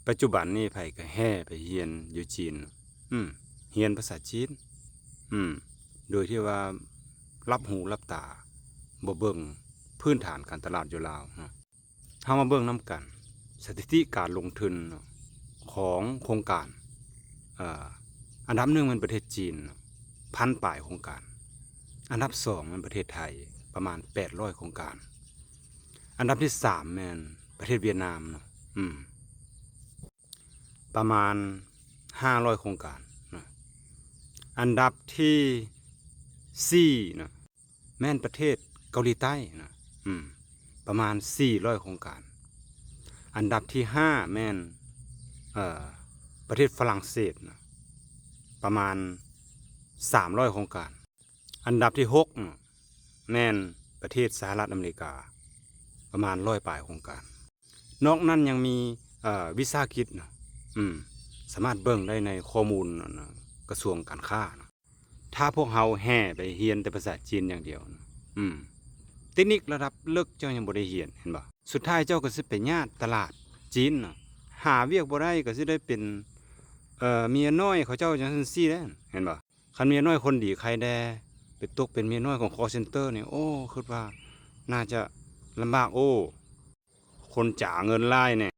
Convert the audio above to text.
ປັດຈຸບັນນີ້ໃຜກໍແຫ່ໄປຮຽນຢູ່ຈີນ ອືມ ຮຽນພາສາຈີນ ອືມ ໂດຍທີ່ວ່າຫຼັບຫູຫຼັບຕາ ບໍ່ເບິ່ງພື້ນຖານການຕະຫຼາດຢູ່ລາວເນາະ. ເຮົາມາເບິ່ງນຳກັນ ສະຖິຕິການລົງທຶນເນາະ ຂອງໂຄງການ ເອີ ອັນດັບໜຶ່ງແມ່ນປະເທດຈີນເນາະ ພັນປາຍໂຄງການ, ອັນດັບສອງແມ່ນປະເທດໄທ ປະມານແປດຮ້ອຍໂຄງການ, ອັນດັບທີສາມແມ່ນປະເທດຫວຽດນາມເນາະ ອືມ ປະມານຫ້າຮ້ອຍໂຄງການເນາະ, ອັນດັບທີສີ່ເນາະ ແມ່ນປະເທດເກົາຫຼີໃຕ້ນະ ອືມ ປະມານສີ່ຮ້ອຍໂຄງການ, ອັນດັບທີຫ້າແມ່ນ ເອີ ປະເທດຝຣັ່ງເສດນະ ປະມານສາມຮ້ອຍໂຄງການ, ອັນດັບທີຫົກນະ ແມ່ນປະເທດສະຫະລັດອາເມລິກາ ປະມານຮ້ອຍປາຍໂຄງການ. ນອກນັ້ນຍັງມີ ເອີ ວິສາຫະກິດນະ ອືມ ສາມາດເບິ່ງໄດ້ໃນຂໍ້ມູນ ອັນ ກະຊວງການຄ້ານະ. ຖ້າພວກເຮົາແຫ່ໄປຮຽນແຕ່ພາສາຈີນຢ່າງດຽວນະ ອືມ ເຕັກນິກລະດັບເລິກເຈົ້າຍັງບໍ່ໄດ້ຮຽນ ເຫັນບໍ່? ສຸດທ້າຍເຈົ້າກໍຊິໄປຍາດຕະຫຼາດຈີນນະ ຫາວຽກບໍ່ໄດ້ກໍຊິໄດ້ເປັນ ເອີ ເມຍນ້ອຍເຂົາເຈົ້າຈັ່ງຊັ້ນຊີ້ແຫຼະ ເຫັນບໍ່? ຄັນເມຍນ້ອຍຄົນດີໃຄແດ່ ໄປຕົກເປັນເມຍນ້ອຍຂອງຄໍເຊັນເຕີນີ້ ໂອ້ ຄິດວ່າໜ້າຈະລຳບາກ ໂອ້ ຄົນຈາເງິນຫຼາຍແດ່.